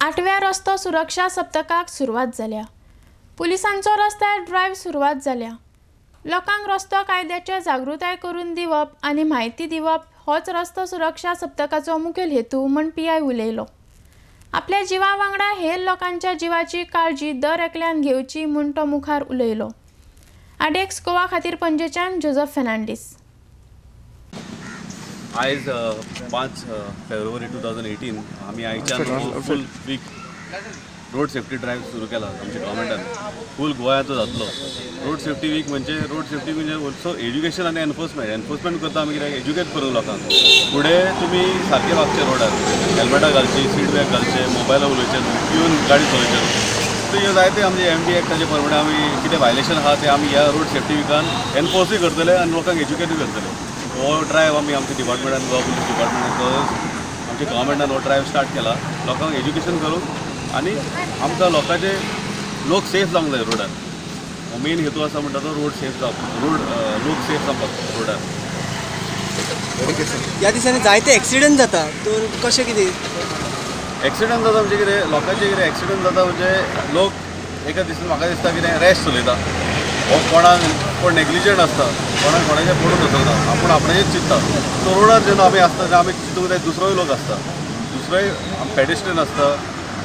आठव्या रस्तो सुरक्षा सप्तकाक सुरवात जाल्या. पुलिसांचो रस्त्यार ड्रायव्ह सुरवात जाल्या. लोकांक रस्तो कायद्याचे जागृताय करून दिवप आनी म्हायती दिवप होच रस्तो सुरक्षा सप्तकाचो मुखेल हेतू म्हूण पीआय उलयलो. आपल्या जिवा वांगडा हेर लोकांच्या जिवाची काळजी दर एकल्यान घेवची म्हूण तो मुखार उलयलो. आडेक्स गोवा खातीर पणजेच्यान जोजफ फेर्नांडीस. आयज 5 फेब्रुवारी 2018 आमी आयच्यान full week road safety drive सुरू केला आमच्या गव्हर्मेंटान. फूल गोंयांत जातलो रोड सेफ्टी वीक. म्हणजे रोड सेफ्टी म्हणजे ऑल्सो एज्युकेशन आनी एनफोर्समेंट. एनफोर्समेंट करता आमी कित्याक एज्युकेट करूंक लोकांक. फुडें तुमी सारकें वागचें रोडार, हेल्मेटां घालची, सीट बॅल्ट घालचे, मोबायलार उलोवचें न्हू, पिवन गाडी चलोवचें न्हू. सो ह्यो जायते आमचे एम डी एक्टाचे प्रमाणे आमी कितें वायलेशन आहा तें आमी ह्या रोड सेफ्टी विकान एनफोर्सूय करतले आनी लोकांक एज्युकेटूय करतले. हो ड्रायव्ह आमी आमच्या डिपार्टमेंटान, गोवा पुलीस डिपार्टमेंटान तसोच आमच्या गव्हर्मेंटान हो ड्रायव्ह स्टार्ट केला लोकांक एज्युकेशन करूंक आनी आमकां लोकांचे लोक सेफ जावंक जाय रोडार. हो मेन हेतू आसा म्हणटा तो रोड सेफ जावप, रोड लोक सेफ जावपाक रोडार. ह्या दिसांनी जायते एक्सिडंट जाता तर कशें कितें एक्सिडंट जाता म्हणजे कितें लोकांचे कितें एक्सिडंट जाता म्हणजे लोक एका दिसान म्हाका दिसता कितें रॅश चलयता हो कोणाक कोण नेग्लिजंट आसता, कोणाक कोणाचें पडून वचना, आपूण आपणाचेंच चिंत्ता. सो रोडार जेन्ना आमी आसता तेन्ना आमी चिंतूंक जाय दुसरोय लोक आसता, दुसरोय पेडेस्ट्रियन आसता,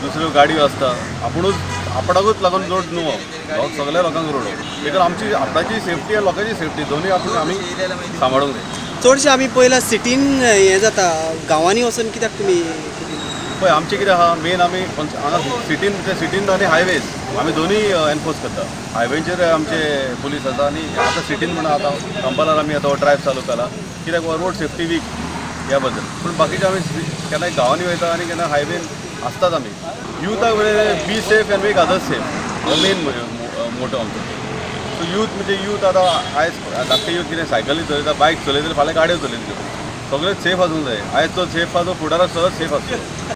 दुसऱ्यो गाडयो आसता. आपुणूच आपणाकूच लागून रोड न्हू हो, सगळ्या लोकांक रोड हो. देखून आमची आपणाची सेफ्टी आनी लोकांची सेफ्टी दोनूय आपूण आमी सांबाळूंक जाय. चडशें आमी पयला सिटीन हें जाता, गांवांनी वचून कित्याक तुमी? पळय आमचें कितें आहा मेन आमी हांगा सिटीन, सिटीन आनी हायवेज आमी दोनूय एनफोर्स करता. हायवेचेर आमचे पुलीस आसा आनी आतां सिटीन म्हणून आतां कंपालार आमी आतां हो ड्रायव्ह चालू केला कित्याक रोड सेफ्टी वीक ह्या बद्दल. पूण बाकीचे आमी केन्नाय गांवांनी वयता आनी केन्ना हायवेन आसतात आमी. युथाक म्हणजे be safe and make others safe हो मेन मोटो आमचो. सो यूथ म्हणजे यूथ आतां आयज धाकटे यूथ कितें सायकली चलयता, बायक चलयतले, फाल्यां गाडयो चलयतल्यो. सगळें सेफ आसूंक जाय. आयज तो सेफ आसा तो फुडाराक सदांच सेफ आसतलो.